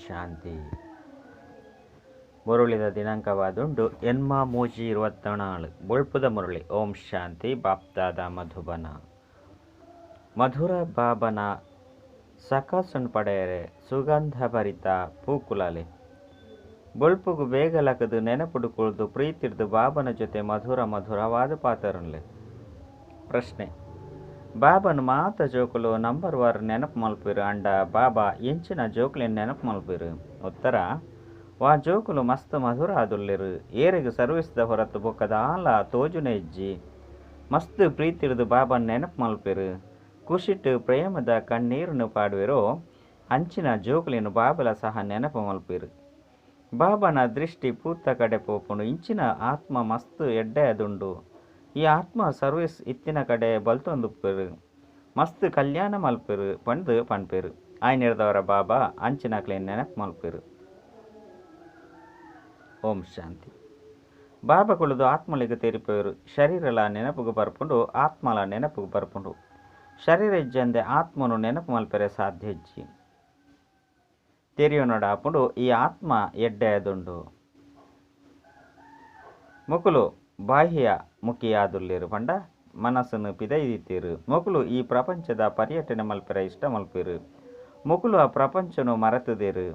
ಶಾಂತಿ. ಮುರುಳಿದ ದಿನಾಂಕವಾದುಂಡು 8/3/24 ಬೊಳ್ಪುದ ಮುರಳಿ. ಓಂ ಶಾಂತಿ. ಬಾಪ್ದಾದ ಮಧುಬನ ಮಧುರ ಬಾಬನ ಸಕಸನ್ ಪಡೆಯರೆ ಸುಗಂಧ ಭರಿತ ಪೂಕುಲಾಲೆ ಬೊಳ್ಪುಗು ಬೇಗಲಕದು ನೆನಪುಡು ಕುಳ್ದು ಪ್ರೀತಿರ್ದು ಬಾಬನ ಜೊತೆ ಮಧುರ ಮಧುರವಾದ ಪಾತರನ್ಲೆ. ಪ್ರಶ್ನೆ: ಬಾಬನ ಮಾತ ಜೋಕುಲು ನಂಬರ್ ವಾರ್ ನೆನಪು ಮಲ್ಪಿರು ಅಂಡ ಬಾಬಾ ಎಂಚಿನ ಜೋಕುಲೆನ್ ನೆನಪು ಮಲ್ಪಿರು? ಉತ್ತರ: ವಾ ಜೋಕುಲು ಮಸ್ತ್ ಮಧುರ ಆದುಲ್ಲೆರು, ಏರೆಗ್ ಸರ್ವಿಸ್ದ ಹೊರತು ಬೊಕ್ಕದಾಲ ತೋಜುನೆ ಇಜ್ಜಿ. ಮಸ್ತ್ ಪ್ರೀತಿರ್ದು ಬಾಬನ್ ನೆನಪು ಮಲ್ಪಿರು, ಖುಷಿಟ್ ಪ್ರೇಮದ ಕಣ್ಣೀರನ್ನು ಪಾಡುವೆರೋ ಅಂಚಿನ ಜೋಕುಲೆನ್ ಬಾಬಲ ಸಹ ನೆನಪು ಮಲ್ಪಿರು. ಬಾಬನ ದೃಷ್ಟಿ ಪೂತ ಕಡೆ ಪೋಪುಂಡು. ಇಂಚಿನ ಆತ್ಮ ಮಸ್ತ್ ಎಡ್ಡೆ ಅದುಂಡು. ಈ ಆತ್ಮ ಸರ್ವಿಸ್ ಇತ್ತಿನ ಕಡೆ ಬಲ್ತೊಂದುಪ್ಪೆರು, ಮಸ್ತ್ ಕಲ್ಯಾಣ ಮಲ್ಪೆರು ಪಂದ್ ಪನ್ಪೆರು. ಆಯ್ನಿರ್ದವರ ಬಾಬಾ ಅಂಚಿನಕ್ಲೆನ್ ನೆನಪು ಮಲ್ಪೆರು. ಓಂ ಶಾಂತಿ. ಬಾಬಾ ಕುಳಿದು ಆತ್ಮಲಿಗೆ ತೆರಿಪೆರು. ಶರೀರಲ ನೆನಪುಗು ಬರ್ಪುಂಡು, ಆತ್ಮಲ ನೆನಪುಗು ಬರ್ಪುಂಡು. ಶರೀರ ಇಜ್ಜಂದೆ ಆತ್ಮನು ನೆನಪು ಮಲ್ಪೆರೆ ಸಾಧ್ಯ ಇಜ್ಜಿ. ತೆರಿಯೊನಡಾಪುಂಡು ಈ ಆತ್ಮ ಎಡ್ಡೆ ಅದುಂಡು. ಮೊಕುಲು ಬಾಹ್ಯ ಮುಖಿಯಾದುಲ್ಲೇರು ಪಂಡ ಮನಸ್ಸನ್ನು ಪಿದೈದಿತ್ತೀರು. ಮೊಕುಲು ಈ ಪ್ರಪಂಚದ ಪರ್ಯಟನೆ ಮಲ್ಪೆರೆ ಇಷ್ಟ ಮಲ್ಪೆರು. ಮೊಕುಲು ಆ ಪ್ರಪಂಚನು ಮರೆತುದೇರು.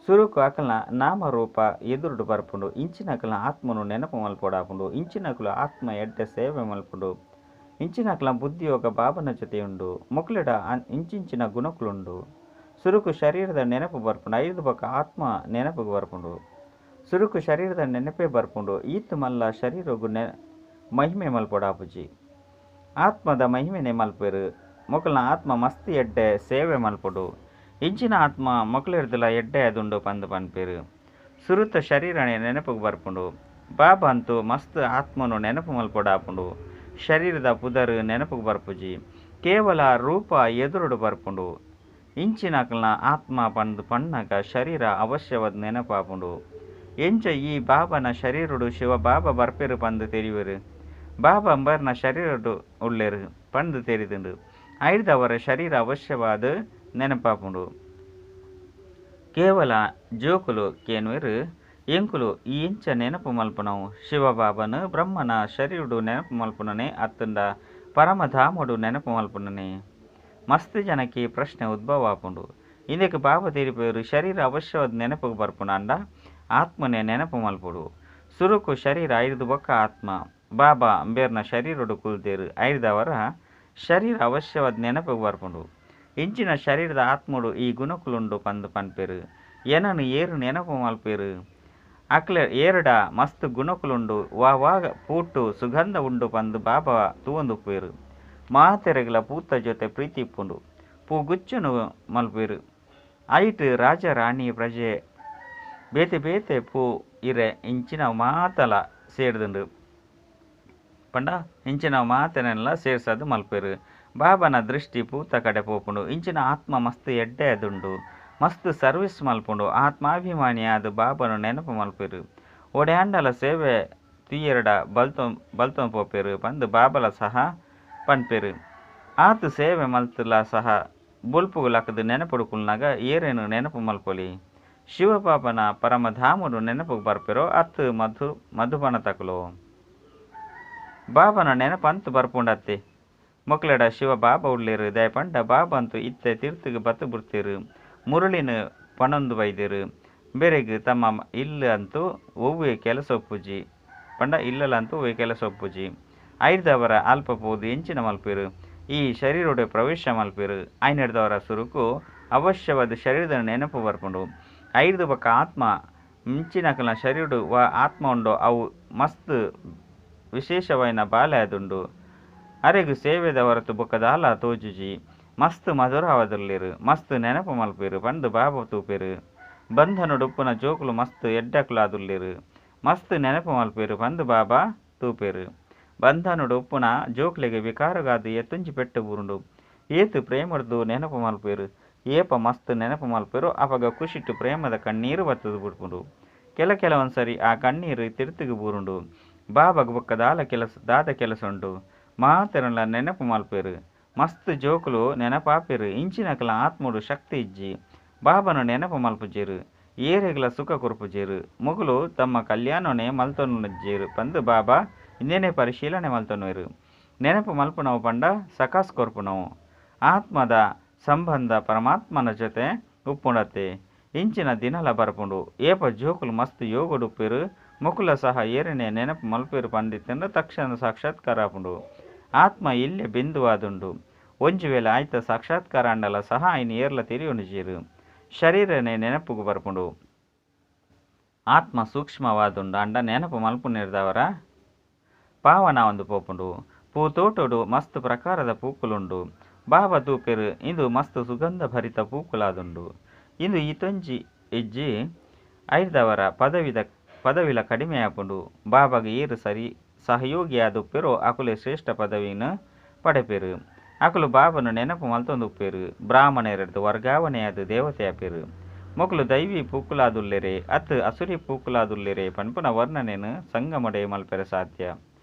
ಸುರುಕು ಅಕಲ್ನ ನಾಮರೂಪ ಎದುರುಡು ಬರ್ಪುಂಡು. ಇಂಚಿನಕಲ್ನ ಆತ್ಮನು ನೆನಪು ಮಲ್ಪೊಡಾಪುಂಡು. ಇಂಚಿನಕಲು ಆತ್ಮ ಎಡ್ಡೆ ಸೇವೆ ಮಲ್ಪುಂಡು. ಇಂಚಿನಕಲ ಬುದ್ಧಿಯೋಗ ಬಾಬನ ಜೊತೆಯುಂಡು. ಮೊಕುಲೆಡ ಇಂಚಿಂಚಿನ ಗುಣಕುಲುಂಡು. ಸುರುಕು ಶರೀರದ ನೆನಪು ಬರ್ಪುಂಡು, ಐದು ಬೊಕ್ಕ ಆತ್ಮ ನೆನಪುಗು ಬರ್ಪುಂಡು. ಸುರುಕು ಶರೀರದ ನೆನಪೇ ಬರ್ಪುಂಡು. ಈತ್ ಮಲ್ಲ ಶರೀರಗು ಮಹಿಮೆ ಮಲ್ಪೊಡಾಪುಜಿ, ಆತ್ಮದ ಮಹಿಮೆನೆ ಮಲ್ಪೆರು. ಮೊಕಲ್ನ ಆತ್ಮ ಮಸ್ತ್ ಎಡ್ಡೆ ಸೇವೆ ಮಲ್ಪೊಡು. ಇಂಚಿನ ಆತ್ಮ ಮೊಕಲೆರ್ದಲ ಎಡ್ಡೆ ಅದುಂಡು ಪಂದ್ ಪನ್ಪೆರು. ಸುರುತ ಶರೀರನೇ ನೆನಪುಗು ಬರ್ಪುಂಡು. ಬಾಬಾ ಅಂತೂ ಮಸ್ತ್ ಆತ್ಮನು ನೆನಪು ಮಲ್ಪೊಡಾಪುಂಡು. ಶರೀರದ ಪುದರ್ ನೆನಪುಗು ಬರ್ಪುಜಿ, ಕೇವಲ ರೂಪ ಎದುರುಡು ಬರ್ಪುಂಡು. ಇಂಚಿನಕಲ್ನ ಆತ್ಮ ಪಂದ್ ಪಣ್ಣಾಗ ಶರೀರ ಅವಶ್ಯವಾದ ನೆನಪಾಪುಂಡು. ಎಂಚ ಈ ಬಾಬನ ಶರೀರಡು ಶಿವ ಬಾಬಾ ಬರ್ಪೆರು ಪಂದ್ ತೆರಿವೆರು. ಬಾಬಾ ಅಂಬರ್ನ ಶರೀರಡು ಉಳ್ಳೇರು ಪಂದ್ ತೆರಿದುಂಡು. ಐದವರ ಶರೀರ ಅವಶ್ಯವಾದ ನೆನಪಾಪುಂಡು. ಕೇವಲ ಜೋಕುಲು ಕೇನ್ವೆರು, ಎಂಕುಲು ಈ ಎಂಚ ನೆನಪು ಮಲ್ಪುನವು? ಶಿವಬಾಬನು ಬ್ರಹ್ಮನ ಶರೀರಡು ನೆನಪು ಮಲ್ಪುನನೆ ಅತ್ತಂಡ ಪರಮಧಾಮಡು ನೆನಪು ಮಲ್ಪುನನೆ? ಮಸ್ತ್ ಜನಕ್ಕೆ ಈ ಪ್ರಶ್ನೆ ಉದ್ಭವ ಆಪುಂಡು. ಇಂದಕ್ಕೆ ಬಾಬಾ ತೆರಿಪೇರು, ಶರೀರ ಅವಶ್ಯವಾದ ನೆನಪುಗು ಬರ್ಪುಂಡು ಅಂಡ ಆತ್ಮನೆ ನೆನಪು ಮಲ್ಪುಡು. ಸುರುಕು ಶರೀರ ಐದು ಬೊಕ್ಕ ಆತ್ಮ. ಬಾಬಾ ಅಂಬೇರ್ನ ಶರೀರಡು ಕುಲ್ದೇರು. ಐದವರ ಶರೀರ ಅವಶ್ಯವಾದ ನೆನಪುಗು ಬರ್ಪುಂಡು. ಇಂಚಿನ ಶರೀರದ ಆತ್ಮಡು ಈ ಗುಣಕುಲುಂಡು ಪಂದ್ ಪನ್ಪೆರು. ಏನನು ಏರು ನೆನಪು ಮಲ್ಪೆರು? ಅಕ್ಲೆ ಏರಡ ಮಸ್ತ್ ಗುಣಕುಲುಂಡು, ವಾ ವಾ ಪೂಟು ಸುಗಂಧ ಉಂಡು ಪಂದ್ ಬಾಬಾ ತೂವೊಂದುಪ್ಪೆರು. ಮಾತೆರೆಗ್ಲ ಪೂತ ಜೊತೆ ಪ್ರೀತಿ ಇಪ್ಪುಂಡು. ಪೂಗುಚ್ಚನು ಮಲ್ಪೆರು. ಐಟ್ ರಾಜ ರಾಣಿ ಪ್ರಜೆ ಬೇತೆ ಬೇತೆ ಪೂ ಇರೆ ಇಂಚಿನ ಮಾತಲ ಸೇರ್ದುಂಡು ಪಂಡ ಇಂಚಿನ ಮಾತನೆಲ್ಲ ಸೇರ್ಸದು ಮಲ್ಪೆರು. ಬಾಬನ ದೃಷ್ಟಿ ಪೂತ ಕಡೆ ಪೋಪುಂಡು. ಇಂಚಿನ ಆತ್ಮ ಮಸ್ತ್ ಎಡ್ಡೆ ಅದುಂಡು, ಮಸ್ತ್ ಸರ್ವಿಸ್ ಮಲ್ಪುಂಡು. ಆತ್ಮಾಭಿಮಾನಿಯಾದ ಬಾಬನು ನೆನಪು ಮಲ್ಪೆರು. ಓಡ್ಯಾಂಡಲ ಸೇವೆ ತುಯ್ಯೆರಡ ಬಲ್ತೊಂದು ಪೋಪೆರು ಪಂದ್ ಬಾಬಲ ಸಹ ಪನ್ಪೆರು. ಆತ್ ಸೇವೆ ಮಲ್ತುಲ ಸಹ ಬೊಲ್ಪುಗು ಲಕದು ನೆನಪುಡು ಕುಲ್ನಾಗ ಏರೇನು ನೆನಪು ಮಲ್ಪೊಲಿ? ಶಿವಬಾಬನ ಪರಮಧಾಮಡು ನೆನಪುಗು ಬರ್ಪೆರೋ ಅತ್ ಮಧುಬನ ತಕುಲು? ಬಾಬನ ನೆನಪಂತು ಬರ್ಪುಂಡತ್ತೆ. ಮೊಕ್ಲೆಡ ಶಿವ ಬಾಬಾ ಉಳ್ಳೇರು. ದಯಪಂಡ ಬಾಬಾ ಅಂತೂ ಇತ್ತೆ ತೀರ್ಥಗೆ ಬತ್ತು ಬಿಡ್ತೇರು. ಮುರುಳಿನ ಪಣೊಂದು ಬೈದೇರು. ಬೇರೆಗ್ ತಮ್ಮ ಇಲ್ಲ ಅಂತೂ ಒವ್ವೆ ಕೆಲಸ ಒಪ್ಪುಜಿ ಪಂಡ ಇಲ್ಲಲಂತೂ ಒವ್ವೆ ಕೆಲಸ ಒಪ್ಪುಜಿ. ಐದವರ ಅಲ್ಪ ಪೋದು ಎಂಚಿನ ಮಲ್ಪೆರು? ಈ ಶರೀರೊಡೆ ಪ್ರವೇಶ ಮಲ್ಪೆರು. ಐನೆಡ್ದವರ ಸುರುಕು ಅವಶ್ಯವಾದ ಶರೀರದ ನೆನಪು ಬರ್ಪುಂಡು. ಐದು ಬೊಕ್ಕ ಆತ್ಮ ಮಿಂಚಿನಕಲ್ನ ಶರೀರಡು ವಾ ಆತ್ಮ ಉಂಡೋ ಅವು ಮಸ್ತ್ ವಿಶೇಷವಾಯಿನ ಬಾಲೆ ಅದುಂಡು. ಅರೆಗು ಸೇವೆದ ಹೊರತು ಬೊಕ್ಕದಾಲ ತೋಜುಜಿ. ಮಸ್ತ್ ಮಧುರವಾದುಲ್ಲೇರು, ಮಸ್ತ್ ನೆನಪು ಮಲ್ಪೆರು ಪಂದ್ ಬಾಬಾ ತೂಪೆರು. ಬಂಧನಡುಪ್ಪುನ ಜೋಕುಲು ಮಸ್ತ್ ಎಡ್ಡಕುಲಾದುಲ್ಲೇರು, ಮಸ್ತ್ ನೆನಪು ಮಲ್ಪೆರು ಪಂದ್ ಬಾಬಾ ತೂಪೆರು. ಬಂಧನಡು ಉಪ್ಪುನ ಜೋಕ್ಲೆಗೆ ವಿಕಾರಗಾದ ಎತ್ತುಂಜಿ ಪೆಟ್ಟು ಬೂರುಂಡು. ಏತು ಪ್ರೇಮರ್ದು ನೆನಪು ಮಲ್ಪೆರು. ಏಪ ಮಸ್ತ್ ನೆನಪು ಮಲ್ಪೆರು ಅಪಗ ಖುಷಿಟ್ಟು ಪ್ರೇಮದ ಕಣ್ಣೀರು ಬತ್ತದು ಬಿಡ್ಪುಂಡು. ಕೆಲ ಕೆಲವೊಂದ್ಸರಿ ಆ ಕಣ್ಣೀರು ತಿರ್ತುಗು ಬೂರುಂಡು. ಬಾಬಾಗ ಬೊಕ್ಕ ದಾಲ ಕೆಲಸ ದಾದ ಕೆಲಸ ಉಂಡು. ಮಾತೆರನ್ಲ ನೆನಪು ಮಲ್ಪೆರು. ಮಸ್ತ್ ಜೋಕುಲು ನೆನಪಾಪೆರು. ಇಂಚಿನಕಲ ಆತ್ಮಡು ಶಕ್ತಿ ಇಜ್ಜಿ. ಬಾಬನ ನೆನಪು ಮಲ್ಪುಜೆರು ಏರೆಗ್ಲ ಸುಖ ಕೊರ್ಪುಜೆರು ಮೊಕುಲು ತಮ್ಮ ಕಲ್ಯಾಣನೆ ಮಲ್ತೊನುಜೆರು ಪಂದ್ ಬಾಬಾ ಇಂದೇನೆ ಪರಿಶೀಲನೆ ಮಲ್ತೊನುವೆರು. ನೆನಪು ಮಲ್ಪುನವು ಪಂಡ ಸಕಾಸ್ ಕೊರ್ಪುನವು. ಆತ್ಮದ ಸಂಬಂಧ ಪರಮಾತ್ಮನ ಜೊತೆ ಉಪ್ಪುಂಡತ್ತೆ. ಇಂಚಿನ ದಿನಲ ಬರ್ಪುಂಡು ಏಪ ಜೋಕುಲು ಮಸ್ತ್ ಯೋಗಡುಪ್ಪೆರು ಮೊಕುಲ ಸಹ ಏರನೆ ನೆನಪು ಮಲ್ಪೆರು ಪಂದಿತ್ತಂಡ ತಕ್ಷಣ ಸಾಕ್ಷಾತ್ಕಾರ ಆಪುಂಡು. ಆತ್ಮ ಇಲ್ಲೇ ಬಿಂದುವಾದುಂಡು. ಒಂಜಿ ವೇಳೆ ಆಯ್ತ ಸಾಕ್ಷಾತ್ಕಾರ ಅಂಡಲ ಸಹ ಐನ್ ಏರ್ಲ ತೆರಿಯೊನುಜೆರು. ಶರೀರನೇ ನೆನಪುಗು ಬರ್ಪುಂಡು. ಆತ್ಮ ಸೂಕ್ಷ್ಮವಾದುಂಡು ಅಂಡ ನೆನಪು ಮಲ್ಪುನಿರ್ದವರ ಪಾವನ ಒಂದು ಪೋಪುಂಡು. ಪೂತೋಟೋಡು ಮಸ್ತ್ ಪ್ರಕಾರದ ಪೂಕುಲುಂಡು. ಬಾಬಾ ತೂಪೆರು ಇಂದು ಮಸ್ತ್ ಸುಗಂಧ ಭರಿತ ಪೂಕುಲಾದುಂಡು. ಇಂದು ಈತೊಂಜಿ ಇಜ್ಜಿ ಐರ್ದವರ ಪದವಿಲ ಕಡಿಮೆ ಆಪುಂಡು. ಬಾಬಾಗೆ ಏರು ಸರಿ ಸಹಯೋಗಿ ಆದುಪ್ಪೆರೋ ಅಕುಲೆ ಶ್ರೇಷ್ಠ ಪದವಿನ ಪಡೆಪೆರು. ಅಕುಲು ಬಾಬನ ನೆನಪು ಮಲ್ತೊಂದುಪ್ಪೆರು. ಬ್ರಾಹ್ಮಣರದ್ದು ವರ್ಗಾವಣೆಯಾದ ದೇವತೆ ಆಪೆರು. ಮೊಕುಲು ದೈವಿ ಪೂಕುಲಾದುಲ್ಲೆರೆ ಅತ್ ಅಸುರಿ ಪೂಕುಲಾದುಲ್ಲೆರೆ ಪನ್ಪುನ ವರ್ಣನೆನು ಸಂಗಮಡೆ ಮಲ್ಪೆರೆ ಸಾಧ್ಯ.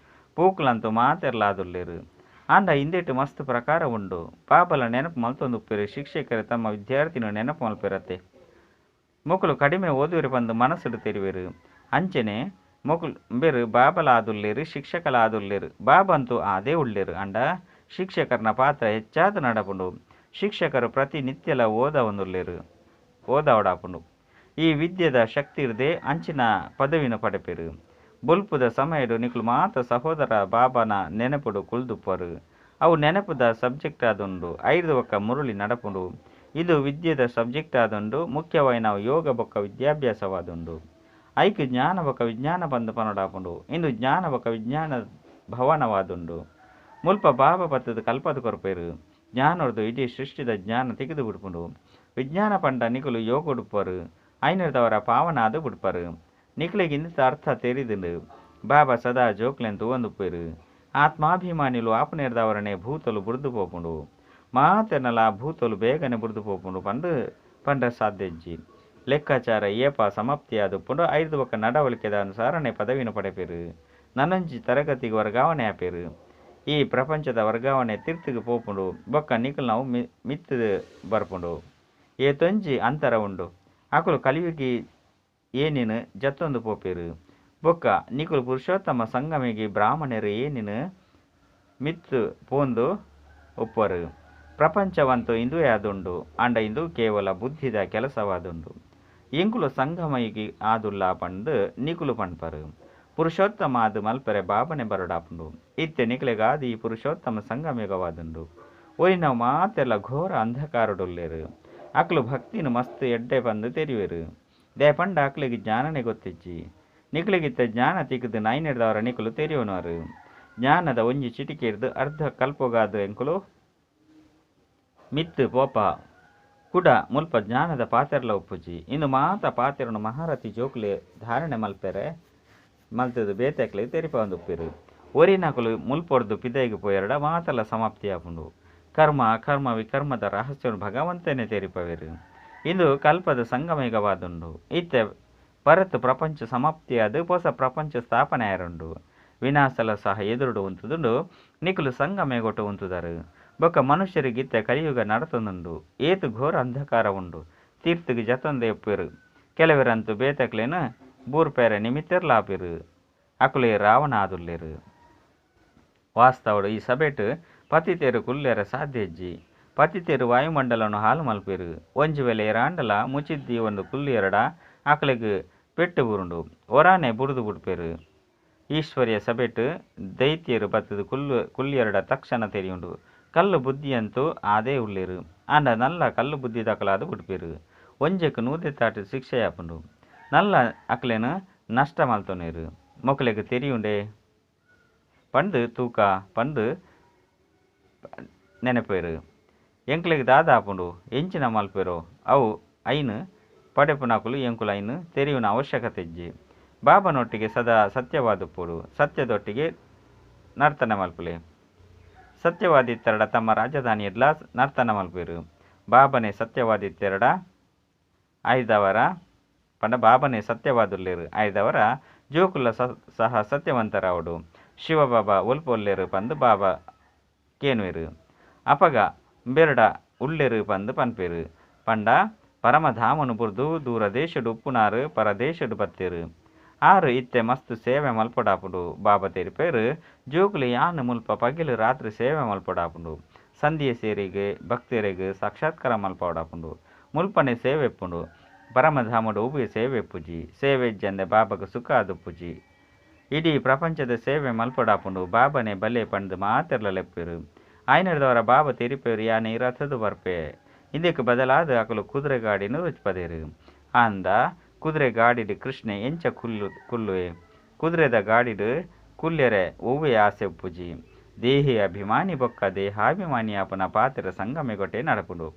ಪೂಕುಲಂತೂ ಮಾತೆರ್ಲಾದುಲ್ಲೆರು. ಆಂಡ ಇಂದೆಟ್ ಮಸ್ತ್ ಪ್ರಕಾರ ಉಂಡು. ಬಾಬಲ ನೆನಪು ಮಲ್ತೊಂದುಪ್ಪೆರು. ಶಿಕ್ಷಕರು ತಮ್ಮ ವಿದ್ಯಾರ್ಥಿನ ನೆನಪು ಮಲ್ಪೆರತ್ತೆ. ಮೊಕುಲು ಕಡಿಮೆ ಓದುವೆರು ಪಂದು ಮನಸ್ಸುಡು ತೆರಿವೆರು. ಅಂಚನೆ ಮೊಕುಲು ಬೇರು ಬಾಬಲಾದುಲ್ಲೆರು ಶಿಕ್ಷಕಲಾದುಲ್ಲೆರು. ಬಾಬಂತೂ ಆದೇ ಉಳ್ಳೆರು. ಅಂಡ ಶಿಕ್ಷಕರನ ಪಾತ್ರ ಹೆಚ್ಚಾದ ನಡಪುಂಡು. ಶಿಕ್ಷಕರು ಪ್ರತಿನಿತ್ಯಲ ಓದವೊಂದುಲ್ಲೆರು ಓದಾವಡಾಪುಂಡು. ಈ ವಿದ್ಯೆದ ಶಕ್ತಿ ಇರದೆ ಅಂಚಿನ ಪದವಿನ ಪಡೆಪೆರು. ಬೊಲ್ಪುದ ಸಮಯಡು ನಿಕುಲು ಮಾತ ಸಹೋದರ ಬಾಬಾನ ನೆನಪುಡು ಕುಲ್ದುಪ್ಪರು. ಅವು ನೆನಪುದ ಸಬ್ಜೆಕ್ಟ್ ಆದುಂಡು. ಐದು ಒಕ್ಕ ಮುರುಳಿ ನಡಪುಂಡು. ಇದು ವಿದ್ಯೆದ ಸಬ್ಜೆಕ್ಟ್ ಆದುಂಡು. ಮುಖ್ಯವಾಯಿನ ಯೋಗ ಬೊಕ್ಕ ವಿದ್ಯಾಭ್ಯಾಸವಾದುಂಡು. ಐಕ್ ಜ್ಞಾನ ಬೊಕ್ಕ ವಿಜ್ಞಾನ ಪಂದು ಪನೊಡಾಪುಂಡು. ಇಂದು ಜ್ಞಾನ ಬೊಕ್ಕ ವಿಜ್ಞಾನ ಭವನವಾದುಂಡು. ಮುಲ್ಪ ಬಾಬಾ ಪತ್ತದ ಕಲ್ಪದ ಕೊರ್ಪೆರು. ಜ್ಞಾನೊರ್ದು ಇಡೀ ಸೃಷ್ಟಿದ ಜ್ಞಾನ ತೆಗೆದು ಬಿಡ್ಪುಂಡು. ವಿಜ್ಞಾನ ಪಂಡ ನಿಕುಲು ಯೋಗಡುಪ್ಪರು. ಐನರ್ದವರ ಪಾವನ ಆದು ಬಿಡ್ಪರು. ನಿಕುಲೆಗ್ ಇಂದಿತ ಅರ್ಥ ತೆರಿದುಂಡು. ಬಾಬಾ ಸದಾ ಜೋಕ್ಲೆನ್ ತೂವೊಂದುಪ್ಪೆರು. ಆತ್ಮಾಭಿಮಾನಿಲು ಆಪುನೇರ್ದವರನೆ ಭೂತಲು ಬುಡ್ದು ಪೋಪುಂಡು. ಮಾತೆರ್ನಲ ಭೂತಲು ಬೇಗನೆ ಬುಡ್ದು ಪೋಪುಂಡು ಪಂದು ಪಂಡ್ರೆ ಸಾಧ್ಯ ಇಜ್ಜಿ. ಲೆಕ್ಕಾಚಾರ ಏಪ ಸಮಾಪ್ತಿಯಾದುಪ್ಪುಂಡು. ಐದು ಬೊಕ್ಕ ನಡವಳಿಕೆದ ಅನುಸಾರನೆ ಪದವಿನ ಪಡೆಪೆರು. ನನೊಂಜಿ ತರಗತಿಗೆ ವರ್ಗಾವಣೆ ಆಪೆರು. ಈ ಪ್ರಪಂಚದ ವರ್ಗಾವಣೆ ತೀರ್ಥಿಗೆ ಪೋಪುಂಡು. ಬೊಕ್ಕ ನಿಕುಲು ನಾವು ಮಿತ್ತು ಬರ್ಪುಂಡು. ಏತೊಂಜಿ ಅಂತರ ಉಂಡು. ಅಕುಲು ಕಲಿಯುಗಿ ಏನಿನು ಜತ್ತೊಂದು ಪೋಪೆರು. ಬೊಕ್ಕ ನಿಕುಲು ಪುರುಷೋತ್ತಮ ಸಂಗಮಿಗೆ ಬ್ರಾಹ್ಮಣರು ಏನಿನು ಮಿತ್ತು ಪೋಂದು ಒಪ್ಪರು. ಪ್ರಪಂಚವಂತೂ ಇಂದುವೇ ಆದುಂಡು. ಆಂಡ ಇಂದು ಕೇವಲ ಬುದ್ಧಿದ ಕೆಲಸವಾದುಂಡು. ಎಂಕುಲು ಸಂಗಮಯುಗಿ ಆದುಲ್ಲ ಪಂದು ನಿಕುಲು ಪನ್ಪರು. ಪುರುಷೋತ್ತಮ ಆದ್ ಮಲ್ಪೆರೆ ಬಾಬನೆ ಬರಡಾಪುಂಡು. ಇತ್ತೆ ನಿಕಲೆಗಾದ ಈ ಪುರುಷೋತ್ತಮ ಸಂಗಮಯುಗವಾದುಂಡು. ಒರಿನವು ಮಾತೆಲ್ಲ ಘೋರ ಅಂಧಕಾರಡುಲ್ಲೆರು. ಅಕುಲು ಭಕ್ತಿನ ಮಸ್ತ್ ಎಡ್ಡೆ ಪಂದು ತೆರಿವೆರು. ದಾಯೆ ಅಕ್ಲೆಗ್ ಜ್ಞಾನನೆ ಗೊತ್ತಿಜ್ಜಿ. ನಿಕಲೆಗಿತ್ತ ಜ್ಞಾನ ತಿಕ್ಕದು ನಾಯಿನೆಡ್ದವರ ನಿಕುಲು ತೆರಿಯೋನವರು. ಜ್ಞಾನದ ಒಂಜಿ ಚಿಟಿಕೆರ್ದು ಅರ್ಧ ಕಲ್ಪೊಗಾದ ಎಂಕುಲು ಮಿತ್ತು ಪೋಪ ಕುಡ ಮುಲ್ಪ ಜ್ಞಾನದ ಪಾತೆರ್ಲ ಉಪ್ಪುಜಿ. ಇಂದು ಮಾತ ಪಾತೆರನು ಮಹಾರಥಿ ಜೋಕುಲೆ ಧಾರಣೆ ಮಲ್ಪೆರೆ ಮಲ್ತದು ಬೇತೆಕ್ಲೆ ತೆರಿಪೊಂದುಪ್ಪೆರು. ಒರಿನಕುಲು ಮುಲ್ಪೊರ್ದು ಪಿದೈಗ್ ಪೋಯೆರಡ ಮಾತಲ ಸಮಾಪ್ತಿ ಆಪುಂಡು. ಕರ್ಮ ಅಕರ್ಮ ವಿಕರ್ಮದ ರಹಸ್ಯನು ಭಗವಂತನೇ ತೆರಿಪವೆರು. ಇಂದು ಕಲ್ಪದ ಸಂಗಮಯುಗವಾದುಂಡು. ಇತ್ತೆ ಪರತ್ ಪ್ರಪಂಚ ಸಮಾಪ್ತಿಯಾದ ಹೊಸ ಪ್ರಪಂಚ ಸ್ಥಾಪನೆ ಆಯರುಂಡು. ವಿನಾಶಲ ಸಹ ಎದುರುಡು ಉಂತುದುಂಡು. ನಿಕುಲು ಸಂಗಮಯುಗೊಟ್ಟು ಉಂತುದರು. ಬೊಕ್ಕ ಮನುಷ್ಯರಿಗಿತ್ತೆ ಕಲಿಯುಗ ನಡತೊಂದುಂಡು. ಏತು ಘೋರ ಅಂಧಕಾರ ಉಂಡು. ತೀರ್ಥಿಗೆ ಜತೊಂದೆ ಉಪ್ಪೆರು. ಕೆಲವರಂತೂ ಬೇತಕ್ಲೇನು ಬೂರ್ಪೆರೆ ನಿಮಿತ್ತೆರ್ಲಾಪೆರು. ಅಕುಲೇ ರಾವಣ ಆದುಲ್ಲೆರು. ವಾಸ್ತವಡು ಈ ಸಭೆಟ್ ಪತಿತೇರು ಕುಲ್ಲೆರ ಸಾಧ್ಯ ಇಜ್ಜಿ. ಪತಿತೇರು ವಾಯುಮಂಡಲನು ಹಾಲು ಮಲ್ಪೆರು. ಒಂಜಿ ವೇಳೆ ಏರಾಂಡಲ ಮುಚಿದ್ದಿ ಒಂದು ಕುಲ್ಲಿಯರಡ ಅಕಲೆಗ್ ಪೆಟ್ಟು ಬುರುಂಡು. ಒರಾನೆ ಬುಡ್ದು ಬುಡ್ಪೆರು. ಈಶ್ವರ್ಯ ಸಭೆಟ್ ದೈತ್ಯರು ಬತ್ತದ ಕುಲ್ಲಿಯರಡ ತಕ್ಷಣ ತೆರಿಯುಂಡು. ಕಲ್ಲು ಬುದ್ಧಿಯಂತೂ ಆದೇ ಉಲ್ಲೆರು. ಆಂಡ ನಲ್ಲ ಕಲ್ಲು ಬುದ್ಧಿ ದಾಖಲಾದ ಬುಡ್ಪೆರು. ಒಂಜೆಕ್ ನೂದೆತ್ತಾಟ ಶಿಕ್ಷೆಯಾಪುಂಡು. ನಲ್ಲ ಅಕ್ಲೆನ್ ನಷ್ಟ ಮಲ್ತೊನೆರು. ಮೊಕಲೆಗ್ ತೆರಿಯುಂಡೆ ಪಂದು ತೂಕ ಪಂದು ನೆನಪೇರು. ಎಂಕ್ಲೆಗ್ ದಾದಾಪುಂಡು ಎಂಚಿನ ಮಲ್ಪೆರೋ ಅವು ಐನ್ ಪಡೆಪುನಕುಲು ಎಂಕುಲು ಐನ್ ತೆರಿಯುನ ಅವಶ್ಯಕತೆ ಇಜ್ಜಿ. ಬಾಬನೊಟ್ಟಿಗೆ ಸದಾ ಸತ್ಯವಾದುಪ್ಪೊಡು. ಸತ್ಯದೊಟ್ಟಿಗೆ ನರ್ತನ ಮಲ್ಪುಲೆ. ಸತ್ಯವಾದಿತ್ತೆರಡ ತಮ್ಮ ರಾಜಧಾನಿಯಡ್ಲ ನರ್ತನ ಮಲ್ಪೆರು. ಬಾಬನೆ ಸತ್ಯವಾದಿತ್ತೆರಡ ಐದವರ ಪಂಡ ಬಾಬನೆ ಸತ್ಯವಾದುಲ್ಲೆರು. ಐದವರ ಜೋಕುಲ ಸಹ ಸತ್ಯವಂತರಾವಡು. ಶಿವಬಾಬಾ ಒಲ್ಪೊಲ್ಲೆರು ಪಂದು ಬಾಬಾ ಕೇನುವೆರು. ಅಪಗ ಬೆರಡ ಉಳ್ಳೆರು ಪಂದು ಪನ್ಪೆರು. ಪಂಡ ಪರಮಧಾಮನು ಬುರ್ದು ದೂರ ದೇಶಡು ಉಪ್ಪುನಾರು ಪರದೇಶಡು ಬತ್ತೇರು. ಆರು ಇತ್ತೆ ಮಸ್ತ್ ಸೇವೆ ಮಲ್ಪೊಡಾಪುಂಡು. ಬಾಬಾ ತೆರಿಪೇರು ಜೋಕುಲು ಯಾನ್ ಮುಲ್ಪ ಪಗಿಲು ರಾತ್ರಿ ಸೇವೆ ಮಲ್ಪೊಡಾಪುಂಡು. ಸಂಧಿಯ ಸೇರಿಗೆ ಭಕ್ತರಿಗೆ ಸಾಕ್ಷಾತ್ಕಾರ ಮಲ್ಪೊಡಾಪುಂಡು. ಮುಲ್ಪನೆ ಸೇವೆ ಇಪ್ಪುಂಡು. ಪರಮಧಾಮಡು ಒವ್ವೆ ಸೇವೆ ಇಪ್ಪುಜಿ. ಸೇವೆ ಇಜ್ಜಂದೆ ಬಾಬಾಗ ಸುಖ ಆದುಪ್ಪುಜಿ. ಇಡೀ ಪ್ರಪಂಚದ ಸೇವೆ ಮಲ್ಪೊಡಾಪುಂಡು. ಬಾಬನೆ ಬಲೆ ಪಂದ್ ಮಾತೆರ್ಲ ಲೆಪ್ಪೇರು. ಆಯ್ನದವರ ಬಾಬಾ ತೆರಿಪೇರು ಯಾನ್ ಈ ರಥದ ಬರ್ಪೆ. ಇಂದಕ್ಕೆ ಬದಲಾದ ಅಕಲು ಕುದುರೆ ಗಾಡಿನ ರುಚಿಪದೇರು. ಅಂದ ಕುದುರೆ ಗಾಡಿಡ್ ಕೃಷ್ಣೆ ಎಂಚ ಕುಲ್ಲು ಕುಲ್ಲುವೆ. ಕುದುರೆದ ಗಾಡಿಡ್ ಕುಲ್ಲೆರೆ ಒವ್ವೆ ಆಸೆ ಉಪ್ಪುಜಿ. ದೇಹಿ ಅಭಿಮಾನಿ ಬೊಕ್ಕ ದೇಹಾಭಿಮಾನಿ ಆಪುನ ಪಾತೆರ ಸಂಗಮೆಗೊಟ್ಟೆ ನಡಪುಂಡು.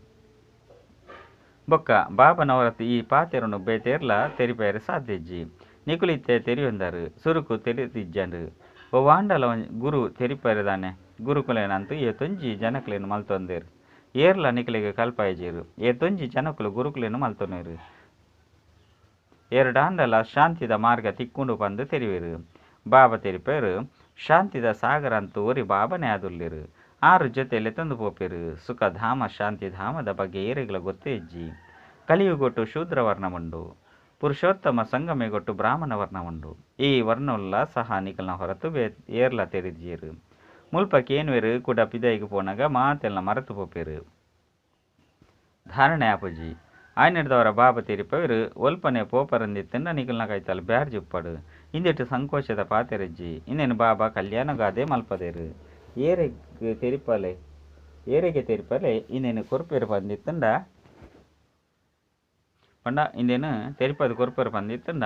ಬೊಕ್ಕ ಬಾಬನವರತ್ ಈ ಪಾತೆರನು ಬೇತೇರ್ಲ ತೆರಿಪೇರೆ ಸಾಧ್ಯಜ್ಜಿ. ನಿಕುಲಿತ್ತೆ ತೆರಿಯೊಂದರು ಸುರುಕು ತೆರಿದಿಜ್ಜಂಡು. ಒವಾಂಡಲ ಗುರು ತೆರಿಪೇರೆದಾನೆ. ಗುರುಕುಲೇನಂತೂ ಏತೊಂಜಿ ಜನಕ್ಲೇನು ಮಲ್ತೊಂದೇರು. ಏರ್ಲ ನಿಕಲಿಗೆ ಕಲ್ಪಾಯಿಜೇರು. ಏತೊಂಜಿ ಜನಕುಲು ಗುರುಕುಲೇನು ಮಲ್ತೊನೇರು. ಎರಡಾಂಡಲ ಶಾಂತಿದ ಮಾರ್ಗ ತಿಕ್ಕೊಂಡು ಬಂದು ತೆರಿವೇರು. ಬಾಬಾ ತೆರಿಪೇರು ಶಾಂತಿದ ಸಾಗರ ಅಂತೂ ಒರಿ ಬಾಬನೇ ಆದುಲ್ಲೇರು. ಆರು ಜೊತೆ ಲೆತ್ತೊಂದು ಪೋಪೇರು. ಸುಖಧಾಮ ಶಾಂತಿಧಾಮದ ಬಗ್ಗೆ ಏರೆಗ್ಲ ಗೊತ್ತೇ ಇಜ್ಜಿ. ಕಲಿಯುಗೊಟ್ಟು ಶೂದ್ರ ವರ್ಣವುಂಡು. ಪುರುಷೋತ್ತಮ ಸಂಗಮೆಗೊಟ್ಟು ಬ್ರಾಹ್ಮಣ ವರ್ಣವುಂಡು. ಈ ವರ್ಣುಲ್ಲ ಸಹ ನಿಕಲ್ನ ಹೊರತು ಏರ್ಲ ತೆರಿಜೇರು. ಮುಲ್ಪ ಕೇನ್ವೇರು ಕುಡ ಪಿದೈಗ್ ಪೋನಗ ಮಾತೆಲ್ಲ ಮರೆತು ಪೋಪೇರು. ಧಾರಣೆ ಆಪುಜಿ. ಆಯ್ನದವರ ಬಾಬಾ ತೆರಿಪೇರು ಒಲ್ಪನೆ ಪೋಪರಂದಿತ್ತಂಡ ನಿಕಲ್ನ ಕೈತಲ್ ಬ್ಯಾರ್ಜಿ ಉಪ್ಪಡು. ಇಂದೆಟ್ಟು ಸಂಕೋಚದ ಪಾತೆರಿಜ್ಜಿ. ಇಂದೇನು ಬಾಬಾ ಕಲ್ಯಾಣಗಾದೆ ಮಲ್ಪದೇರು. ಏರೆಗ್ ತೆರಿಪಲೆ ಏರೆಗೆ ತೆರಿಪಲೆ ಇಂದೇನು ಕೊರ್ಪೇರು ಪಂದಿತ್ತಂಡ ಪಂಡ ಇಂದೇನು ತೆರಿಪದು ಕೊರ್ಪೇರು ಪಂದಿತ್ತಂಡ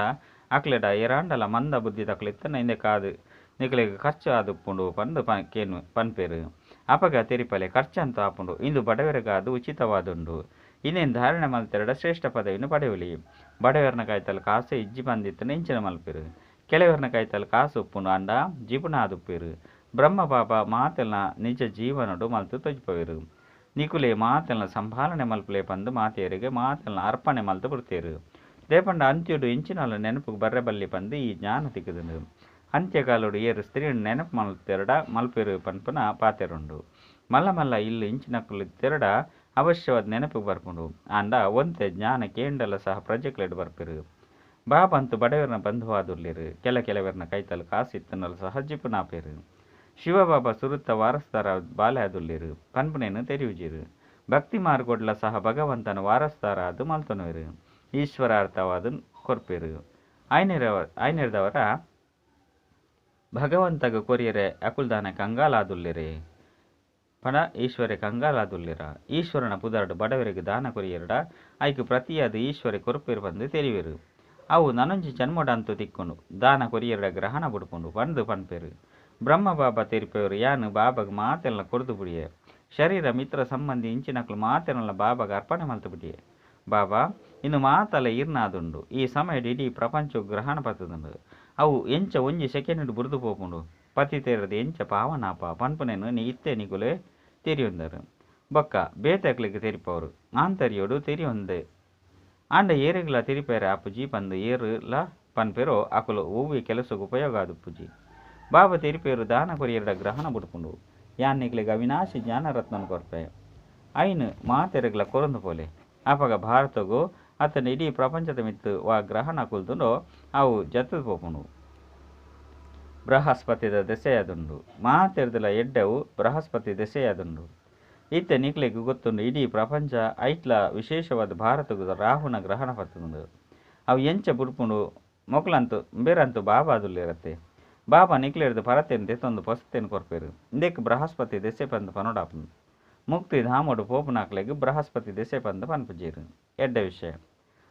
ಅಕ್ಲೆಡ ಏರಾಂಡಲ ಮಂದ ಬುದ್ಧಿ ತಕ್ಲಿತ್ತಂಡ ಇಂದೆ ಕಾದು ನಿಕಲಿಗೆ ಖರ್ಚು ಆದುಪ್ಪುಂಡು ಪಂದು ಕೇನು ಪನ್ಪೇರು. ಅಪಗ ತೆರಿಪಲೆ ಖರ್ಚಂತ ಆಪುಂಡು. ಇಂದು ಬಡವರಿಗಾದು ಉಚಿತವಾದುಂಡು. ಇನ್ನೇನು ಧಾರಣೆ ಮಲ್ತೆರಡ ಶ್ರೇಷ್ಠ ಪದವಿಯನ್ನು ಪಡೆಯುಲಿ. ಬಡವರನ ಕಾಯ್ತಲ್ ಕಾಸು ಇಜ್ಜಿ ಬಂದಿತ್ತಂಡ ಇಂಚಿನ ಮಲ್ಪೇರು. ಕೆಲವರನ ಕಾಯ್ತಲ್ ಕಾಸು ಉಪ್ಪುಂಡು ಅಂಡ ಜೀವನ ಆದುಪ್ಪೇರು. ಬ್ರಹ್ಮ ಬಾಬಾ ಮಾತೆಲ್ನ ನಿಜ ಜೀವನಡು ಮಲ್ತು ತೊಜ್ಪವೇರು. ನಿಕುಲೆ ಮಾತೆಲ್ನ ಸಂಭಾಲನೆ ಮಲ್ಪಲೆ ಪಂದು ಮಾತೆಯರಿಗೆ ಮಾತೆಲ್ನ ಅರ್ಪಣೆ ಮಲ್ತು ಬಿಡ್ತೇರು. ದೇಪಂಡ ಅಂತ್ಯುಡು ಇಂಚಿನಲ್ಲ ನೆನಪು ಬರ್ರೆ ಬಲ್ಲಿ ಪಂದು ಈ ಜ್ಞಾನ ತಿಕ್ಕುದುಂಡು. ಅಂತ್ಯಕಾಲೋಡು ಏರು ಸ್ತ್ರೀ ನೆನಪು ಮಲ್ತೆರಡ ಮಲ್ಪೇರು ಪನ್ಪುನ ಪಾತೆರುಂಡು. ಮಲ್ಲ ಮಲ್ಲ ಇಲ್ಲು ಇಂಚಿನಕುಲು ತೆರಡ ಅವಶ್ಯವಾದ ನೆನಪು ಬರ್ಪುಂಡು. ಆಂಡ ಒಂತೆ ಜ್ಞಾನ ಕೇಂಡಲ ಸಹ ಪ್ರಜೆಕ್ಲೆಡ್ ಬರ್ಪೇರು. ಬಾಬಂತು ಬಡವರನ ಬಂಧುವಾದುಲ್ಲೇರು. ಕೆಲ ಕೆಲವರನ ಕೈತಲ್ ಕಾಸು ಇತ್ತನಲ್ಲ ಸಹ ಜಿಪುನಾಪೇರು. ಶಿವಬಾಬಾ ಸುರುತ್ತ ವಾರಸ್ದಾರ ಬಾಲೆ ಆದುಲ್ಲೇರು ಪನ್ಪುನೇನು ತೆರಿಯುಜೀರು. ಭಕ್ತಿ ಮಾರ್ಗೊಡ್ಲ ಸಹ ಭಗವಂತನ ವಾರಸ್ದಾರ ಅದು ಮಲ್ತೊನುವೆರು. ಈಶ್ವರಾರ್ಥವಾದ ಕೊರ್ಪೇರು. ಆಯ್ನೆರ್ದವರ ಭಗವಂತಗ ಕೊರಿಯರೆ ಅಕುಲ್ದಾನ ಕಂಗಾಲಾದುಲ್ಲೇರೆ. ಪಣ ಈಶ್ವರ ಕಂಗಾಲಾದುಲ್ಲೇರ. ಈಶ್ವರನ ಪುದರ್ಡು ಬಡವರಿಗೆ ದಾನ ಕೊರಿಯರಡ ಐಕು ಪ್ರತಿಯಾದ ಈಶ್ವರ ಕೊರ್ಪೇರು ಬಂದು ತೆರಿವೇರು. ಅವು ನನೊಂಜಿ ಜನ್ಮಡಂತೂ ತಿಕ್ಕೊಂಡು ದಾನ ಕೊರಿಯರಡ ಗ್ರಹಣ ಬುಡ್ಕೊಂಡು ಬಂದು ಪನ್ಪೇರು. ಬ್ರಹ್ಮ ಬಾಬಾ ತೆರಿಪೇರು ಯಾನು ಬಾಬಾಗ ಮಾತೆಲ್ಲ ಕೊರ್ದು ಬಿಡಿಯೆ. ಶರೀರ ಮಿತ್ರ ಸಂಬಂಧಿ ಇಂಚಿನಕ್ಲು ಮಾತೆಲ್ಲ ಬಾಬಾಗ ಅರ್ಪಣೆ ಮಲ್ತು ಬಿಡಿಯೆ. ಬಾಬಾ ಇನ್ನು ಮಾತಲ್ಲ ಈರ್ನಾದುಂಡು. ಈ ಸಮಯಡ್ ಇಡೀ ಪ್ರಪಂಚ ಗ್ರಹಣ ಪತ್ತದುಂಡು. ಅವು ಎಂಚ ಒಂಜಿ ಸೆಕೆಂಡ್ ಬುರ್ದು ಪೋಪುಂಡು. ಪತಿ ತೇರದು ಎಂಚ ಪಾವನಾಪ ಪನ್ಪುನೇನು ನೀ ಇತ್ತೆ ನಿಕುಲೆ ತೆರಿಯೊಂದರು. ಬೊಕ್ಕ ಬೇತಕ್ಲಿಗೆ ತೆರಿಪವರು ಆಂತರ್ಯೋಡು ತೆರಿಯೊಂದೆ. ಆಂಡ ಏರೆಗ್ಲ ತೆರಿಪೇರೆ ಆಪುಜಿ ಪಂದು ಏರುಲ ಪನ್ಪೇರೋ ಅಕುಲು ಒವ್ವೆ ಕೆಲಸಕ್ಕೆ ಉಪಯೋಗ ಆದುಪ್ಪುಜಿ. ಬಾಬಾ ತೆರಿಪೇರು ದಾನ ಕೊರಿಯರಡ ಗ್ರಹಣ ಬುಡ್ಪುಂಡು. ಯಾನ್ ನಿಕ್ಲೆಗ್ ಅವಿನಾಶಿ ಜ್ಞಾನರತ್ನನು ಕೊರ್ಪೆ. ಐನು ಮಾತೆರೆಗ್ಲ ಕೊರೊಂದು ಪೋಲೆ. ಅಪಗ ಭಾರತಗು ಅತನ ಇಡೀ ಪ್ರಪಂಚದ ಮಿತ್ತು ವಾ ಗ್ರಹಣ ಕುಲ್ದುಂಡೋ ಅವು ಜತ್ತದ ಪೋಪುಂಡು. ಬೃಹಸ್ಪತಿದ ದೆಸೆಯಾದುಂಡು. ಮಾತೆರ್ದಲ ಎಡ್ಡೆವು ಬೃಹಸ್ಪತಿ ದೆಸೆಯಾದುಂಡು. ಇತ್ತೆ ನಿಕ್ಲೆಗ್ ಗೊತ್ತುಂಡು ಇಡೀ ಪ್ರಪಂಚ ಐಟ್ಲ ವಿಶೇಷವಾದ ಭಾರತದ ರಾಹುನ ಗ್ರಹಣ ಪತ್ತುಂಡು. ಅವು ಎಂಚ ಬುಡ್ಪುಂಡು ಮೊಕ್ಲಂತು ಬೇರಂತು ಬಾಬಾದುಲ್ಲಿರತ್ತೆ. ಬಾಬಾ ನಿಕ್ಲೆರ್ದು ಪರತೆನ್ ದೆತ್ತೊಂದು ಪೊಸತೇನು ಕೊರ್ಪೇರು. ಇಂದೆಕ್ ಬೃಹಸ್ಪತಿ ದೆಸೆ ಪಂದು ಪನೊಡಾಪುಂಡು. ಮುಕ್ತಿ ಧಾಮೋಡು ಪೋಪುನಾಕ್ಲೆಗ್ ಬೃಹಸ್ಪತಿ ದೆಸೆ ಪಂದು ಪನ್ಪುಜೇರು. ಎಡ್ಡೆ ವಿಷಯ.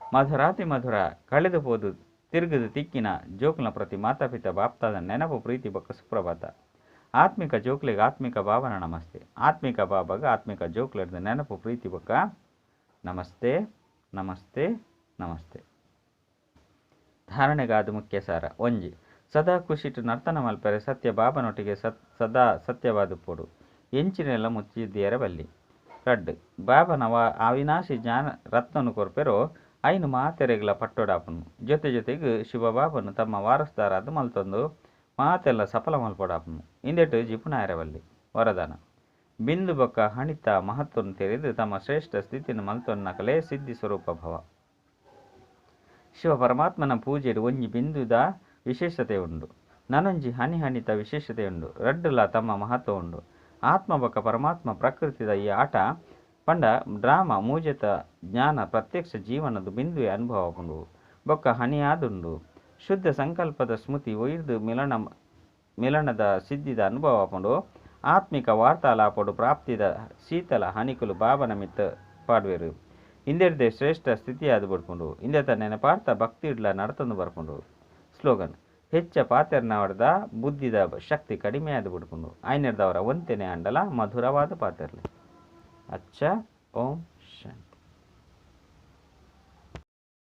ಮಧುರಾತಿ ಮಧುರ ಕಳೆದು ಪೋದು ತಿರುಗದು ತಿಕ್ಕಿನ ಜೋಕುಲ ಪ್ರತಿ ಮಾತಾಪಿತ ಬಾಪ್ತಾದ ನೆನಪು ಪ್ರೀತಿ ಬೊಕ್ಕ ಸುಪ್ರಭಾತ. ಆತ್ಮಿಕ ಜೋಕ್ಲೆಗ್ ಆತ್ಮಿಕ ಬಾಬನ ನಮಸ್ತೆ. ಆತ್ಮಿಕ ಬಾಬಾಗ ಆತ್ಮಿಕ ಜೋಕ್ಲೆರ್ದ ನೆನಪು ಪ್ರೀತಿ ಬೊಕ್ಕ ನಮಸ್ತೆ ನಮಸ್ತೆ ನಮಸ್ತೆ. ಧಾರಣೆಗಾದ ಮುಖ್ಯ ಸಾರ. ಒಂಜಿ ಸದಾ ಖುಷಿಟು ನರ್ತನ ಮಲ್ಪರೆ ಸತ್ಯ ಬಾಬನೊಟ್ಟಿಗೆ ಸದಾ ಸತ್ಯವಾದ ಪೋಡು ಎಂಚಿನೆಲ್ಲ ಮುಚ್ಚಿದ್ದಿಯರ ಬಲ್ಲಿ. ರಡ್ಡು ಬಾಬನವ ಅವಿನಾಶಿ ಜ್ಞಾನ ರತ್ನನು ಕೊರ್ಪೆರೋ ಐನು ಮಾತೆರೆಗ್ಲ ಪಟ್ಟೊಡಾಪುನು. ಜೊತೆ ಜೊತೆಗೆ ಶಿವಬಾಬನು ತಮ್ಮ ವಾರಸ್ದಾರಾದ ಮಲ್ತೊಂದು ಮಾತೆಲ್ಲ ಸಫಲ ಮಲ್ಪೊಡಾಪುನು. ಇಂದೆಟ್ಟು ಜಿಪುನಾಯರವಲ್ಲಿ. ವರದಾನ. ಬಿಂದು ಬೊಕ್ಕ ಹಣಿತ ಮಹತ್ವನ್ ತೆರಿದು ತಮ್ಮ ಶ್ರೇಷ್ಠ ಸ್ಥಿತಿನ್ ಮಲ್ತೊನ್ನಕಲೇ ಸಿದ್ಧಿ ಸ್ವರೂಪ ಭವ. ಶಿವ ಪರಮಾತ್ಮನ ಪೂಜೆಡ್ ಒಂಜಿ ಬಿಂದುದ ವಿಶೇಷತೆ ಉಂಡು. ನನೊಂಜಿ ಹನಿ ಹನಿತ ವಿಶೇಷತೆ ಉಂಡು. ರಡ್ಡುಲ ತಮ್ಮ ಮಹತ್ವ ಉಂಡು. ಆತ್ಮ ಬೊಕ್ಕ ಪರಮಾತ್ಮ ಪ್ರಕೃತಿದ ಈ ಆಟ ಪಂಡ ಡ್ರಾಮ ಮೂಜೆತ ಜ್ಞಾನ ಪ್ರತ್ಯಕ್ಷ ಜೀವನದ ಬಿಂದುವೆ ಅನುಭವ ಆಪುಂಡು ಬೊಕ್ಕ ಹನಿಯಾದುಂಡು. ಶುದ್ಧ ಸಂಕಲ್ಪದ ಸ್ಮೃತಿ ಒಯ್ದು ಮಿಲನ ಮಿಲನದ ಸಿದ್ಧಿದ ಅನುಭವ ಆಪುಂಡು. ಆತ್ಮಿಕ ವಾರ್ತಾಲಾಪಡು ಪ್ರಾಪ್ತಿದ ಶೀತಲ ಹನಿಕುಲು ಬಾಬನ ಮಿತ್ತ ಪಾಡ್ವೆರು. ಇಂದೆರ್ದೆ ಶ್ರೇಷ್ಠ ಸ್ಥಿತಿಯಾದ್ ಬುಡ್ಪುಂಡು. ಇಂದೆತ ನೆನಪಾರ್ಥ ಭಕ್ತಿ ಇಡ್ಲ ನಡತೊಂದು ಬರ್ಪುಂಡು. ಸ್ಲೋಗನ್ ಹೆಚ್ಚ ಪಾತೆರ್ನವರ್ದ ಬುದ್ಧಿದ ಶಕ್ತಿ ಕಡಿಮೆ ಆದ್ ಬಿಡ್ಪುಂಡು. ಆಯ್ನೆರ್ದವರ ಒಂತೆನೆ ಆಂಡಲ ಮಧುರವಾದ ಪಾತೆರ್ಲೆ. ಅಚ್ಚ ಓಂ.